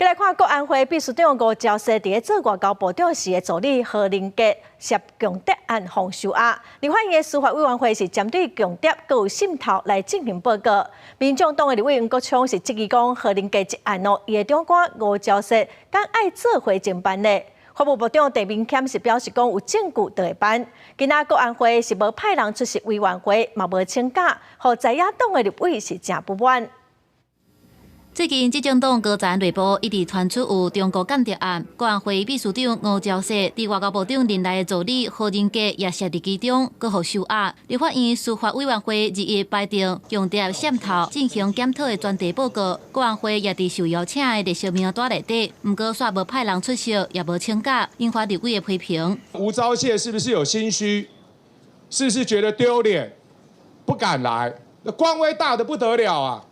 來看國安會秘書長吳釗燮佇咧做外交部長時的助理何凌傑涉共諜案予收押，立法院的司法委員會是針對共諜閣有滲透來進行報告。民眾黨的立委黃國昌是質疑講何凌傑這案哦，伊的長官吳釗燮敢愛做伙偵辦咧？法務部長鄭明謙是表示講有證據就會辦。今仔國安會是無派人出席委員會，嘛無請假，予在野黨的立委是誠不滿。最近，執政黨高層內部一直傳出有中國間諜案，國安會秘書長吳釗燮佇外交部長任內的助理何仁傑也涉佇其中，閣予收押。立法院司法委員會日日排定共諜滲透進行檢討的專題報告，國安會也佇受邀請的列席名單內底，毋過煞無派人出席，也無請假，引發立委的批評。吳釗燮是不是有心虛？是不是覺得丟臉，不敢來？那官威大得不得了啊！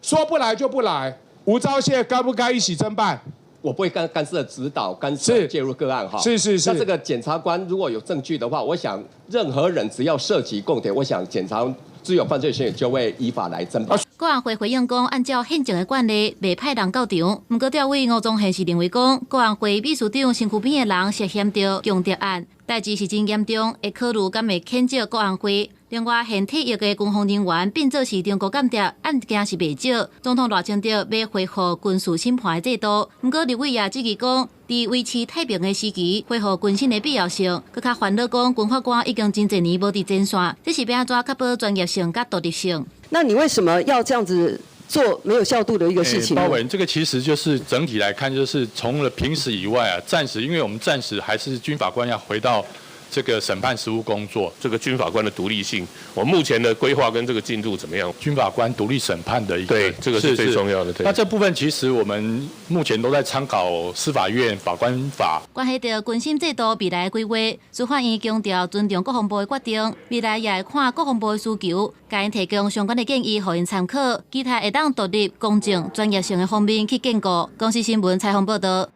說不來就不來，吳釗燮該不該一起偵辦？我不會干涉指導、干涉介入個案哈。那這個檢察官如果有證據的話，我想任何人只要涉及共諜，我想檢察只有犯罪嫌疑就會依法來偵辦。國安會回應講，按照現行的慣例，袂派人到場。毋過調委吳宗憲是認為講，國安會秘書長身軀邊的人涉嫌著共諜案，代誌是真嚴重，會考慮敢會譴責國安會。另外，現退役的軍方人員變做是中國間諜，案件是袂少。總統賴清德欲恢復軍事審判的制度，毋過立委也質疑講，佇維持太平的時期，恢復軍審的必要性，閣較煩惱講，軍法官已經真濟年無佇前線，這是欲按怎確保專業性佮獨立性？那你為什麼要這樣子做沒有效度的一個事情呢？包委，這個其實就是整體來看，就是從了平時以外啊，暫時，因為我們暫時還是軍法官要回到這個審判實務工作，這個軍法官的獨立性，我目前的規劃跟這個進度怎麼樣？軍法官獨立審判的一個，對，這個是最重要的。那這部分其實我們目前都在參考司法院法官法。關係著軍審制度未來規劃，司法院強調尊重國防部的決定，未來也會看國防部的需求，共𪜶提供相關的建議，予𪜶參考，期待會當獨立、公正、專業性的方面去建構。公視新聞採訪報導。